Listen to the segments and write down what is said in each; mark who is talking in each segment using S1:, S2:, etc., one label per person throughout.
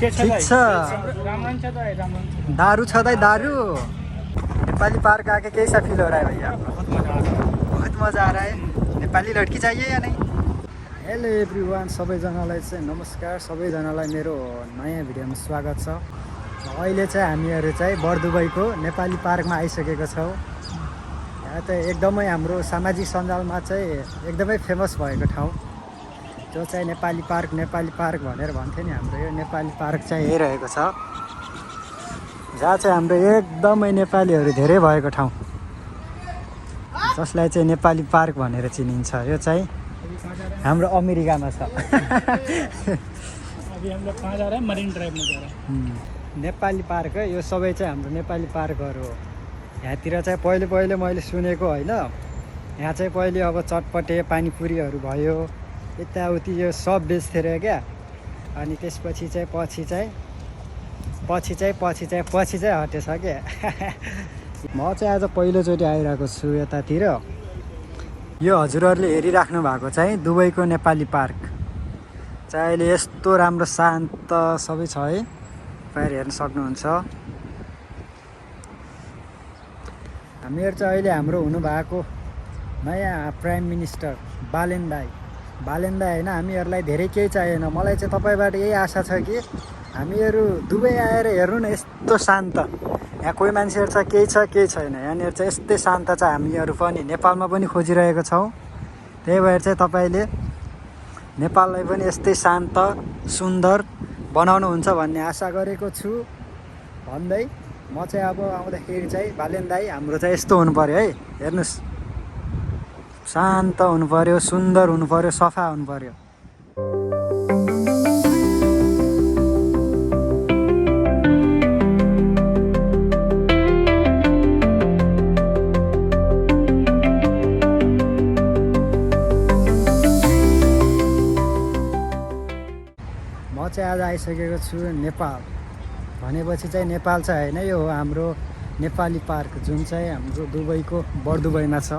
S1: ठिक छ दारू छ दाइ दारू नेपाली पार्क आके कैसा फील हो रहा है भैया बहुत मजा आ रहा है नेपाली लड़की चाहिए या नहीं हेलो एभ्रिवान सबैजनालाई चाहिँ नमस्कार सबैजनालाई मेरो नयाँ भिडियोमा स्वागत छ अहिले चाहिँ हामीहरू चाहिँ बर्दुबईको नेपाली पार्कमा आइसकेको छौँ यहाँ त एकदमै हाम्रो सामाजिक सञ्जालमा चाहिँ एकदमै फेमस भएको ठाउँ जो चाहिँ नेपाली पार्क भनेर भन्थ्यो नि हाम्रो यो नेपाली पार्क चाहिँ यही रहेको छ जहाँ चाहिँ हाम्रो एकदमै नेपालीहरू धेरै भएको ठाउँ जसलाई चाहिँ नेपाली पार्क भनेर चिनिन्छ यो चाहिँ हाम्रो अमेरिकामा छ नेपाली पार्क यो सबै चाहिँ हाम्रो नेपाली पार्कहरू हो यहाँतिर चाहिँ पहिले मैले सुनेको होइन यहाँ चाहिँ पहिले अब चटपटे पानीपुरीहरू भयो यताउति यो सब बेच्थ्यो अरे क्या अनि त्यसपछि चाहिँ पछि चाहिँ हटेछ क्या म चाहिँ आज पहिलोचोटि आइरहेको छु यतातिर यो हजुरहरूले हेरिराख्नु भएको चाहिँ दुबईको नेपाली पार्क चाहिँ अहिले यस्तो राम्रो शान्त सबै छ है तपाईहरु हेर्न सक्नुहुन्छ हामीहरु चाहिँ अहिले हाम्रो हुनुभएको नयाँ प्राइम मिनिस्टर बालेन दाइ होइन हामीहरूलाई धेरै केही चाहिएन मलाई चाहिँ तपाईबाट यही आशा छ कि हामीहरू दुबई आएर हेर्नु न यस्तो शान्त यहाँ कोही मान्छेहरू छ केही छैन यहाँनिर चाहिँ यस्तै शान्त चाहिँ हामीहरू पनि नेपालमा पनि खोजिरहेको छौँ त्यही भएर चाहिँ तपाईले नेपाललाई पनि यस्तै शान्त सुन्दर बनाउनुहुन्छ भन्ने आशा गरेको छु भन्दै म चाहिँ अब आउँदाखेरि चाहिँ बालेन दाइ हाम्रो चाहिँ यस्तो हुनु पर्यो है हेर्नुस् शान्त हुनु पर्यो सुन्दर हुनु पर्यो सफा हुनु पर्यो म चाहिँ आज आइसकेको छु नेपाल भनेपछि चाहिँ नेपाल चाहिँ होइन यो हो हाम्रो नेपाली पार्क जुन चाहिँ हाम्रो दुबईको बर्दुबईमा छ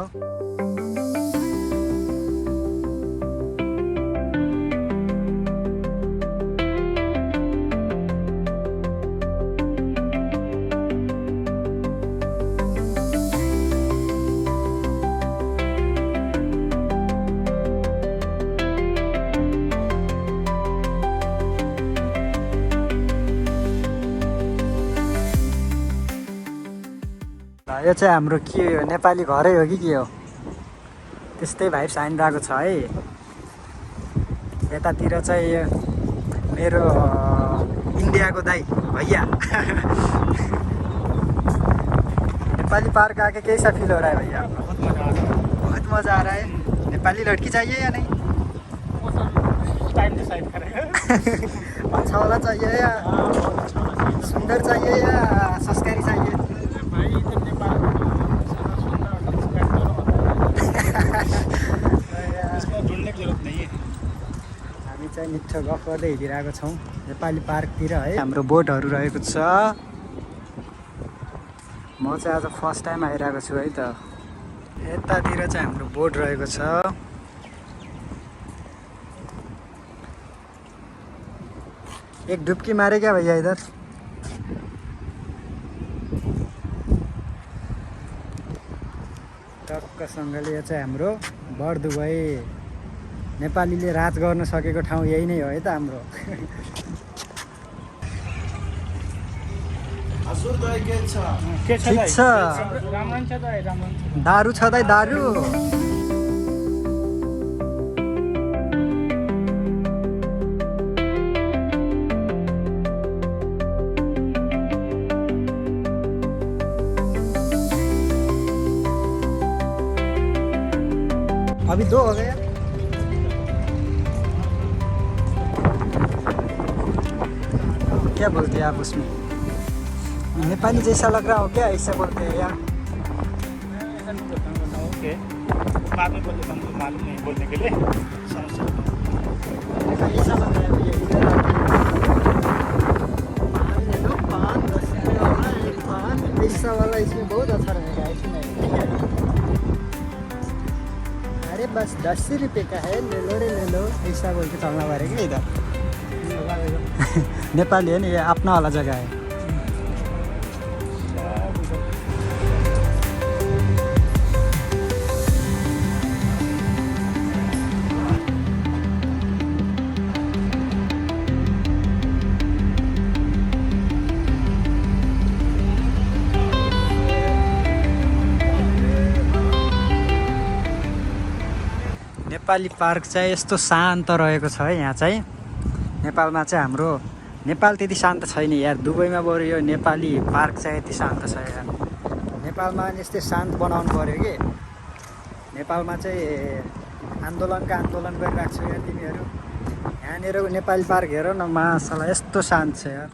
S1: यो चाहिँ हाम्रो के हो नेपाली घरै हो कि के हो त्यस्तै भाइब्स आइरहेको छ है यतातिर चाहिँ मेरो इन्डियाको दाइ भैया नेपाली पार्क आके कैसा फील हो रहा है भैया बहुत मजा आ रहा है नेपाली लड़की चाहिए या नहीं अच्छा वाला चाहिए या सुंदर चाहिए या संस्कारी चाहिए हामी चाहिँ मिठो गफ गर्दै हिँडिरहेको छौँ नेपाली पार्कतिर है हाम्रो बोटहरू रहेको छ म चाहिँ आज फर्स्ट टाइम आइरहेको छु है त यतातिर चाहिँ हाम्रो बोट रहेको छ एक डुब्की मारे क्या भैया इधर टक्कसँगले यो चाहिँ हाम्रो बर्दुबई नेपालीले राज गर्न सकेको ठाउँ यही नै हो है त हाम्रो ठिक छ दारू छ दाइ दारू अभी 2 हो गया क्या बोलते हैं आप उसमें नेपाली जैसा लग रहा हो क्या ऐसा बोलते हैं यार
S2: ओके बाद में बोलते हमको मालूम नहीं बोलने के लिए
S1: ऐसा लग रहा है भैया पान ऐसा वाला इसमें बहुत अच्छा रहेगा इसमें अरे बस 10 रुपये का है ले लो रे ले लो ऐसा बोल के चलना पड़ेगा इधर नेपाली हो नि, ये अपना वाला जगह है। नेपाली पार्क चाहिँ यस्तो शान्त रहेको छ है। यहाँ चाहिँ नेपालमा चाहिँ हाम्रो नेपाल त्यति शान्त छैन यार। दुबईमा बरु यो नेपाली पार्क चाहिँ यति शान्त छ यार। नेपालमा यस्तै शान्त बनाउनु पऱ्यो कि। नेपालमा चाहिँ आन्दोलन गरिरहेको छ यार तिमीहरू। यहाँनिर नेपाली पार्क हेर न, माशाल्लाह यस्तो शान्त छ यार।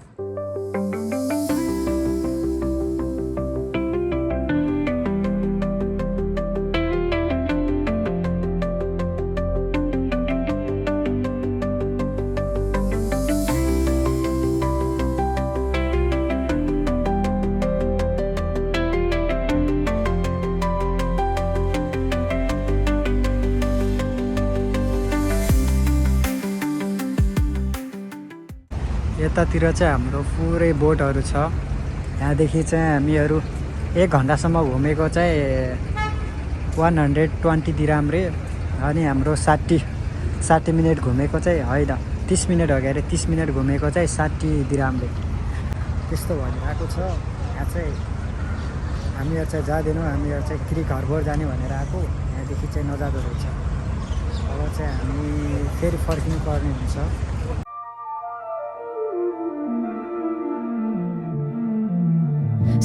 S1: यतातिर चाहिँ हाम्रो पुरै बोटहरू छ। यहाँदेखि चाहिँ हामीहरू 1 घन्टासम्म घुमेको चाहिँ 120 दिराम रे। अनि हाम्रो 60 मिनट घुमेको चाहिँ होइन, 30 मिनट हो अरे, 30 मिनट घुमेको चाहिँ 60 दिराम रे। त्यस्तो भनिरहेको छ। यहाँ चाहिँ हामीहरू चाहिँ जाँदैनौँ, हामीहरू चाहिँ क्रिक हर्बर जाने भनेर आएको। यहाँदेखि चाहिँ नजाँदो रहेछ। अब चाहिँ हामी फेरि फर्किनु पर्ने हुन्छ।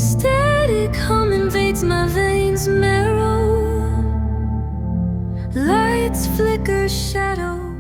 S3: Static hum invades my veins, marrow. Lights flicker, shadows.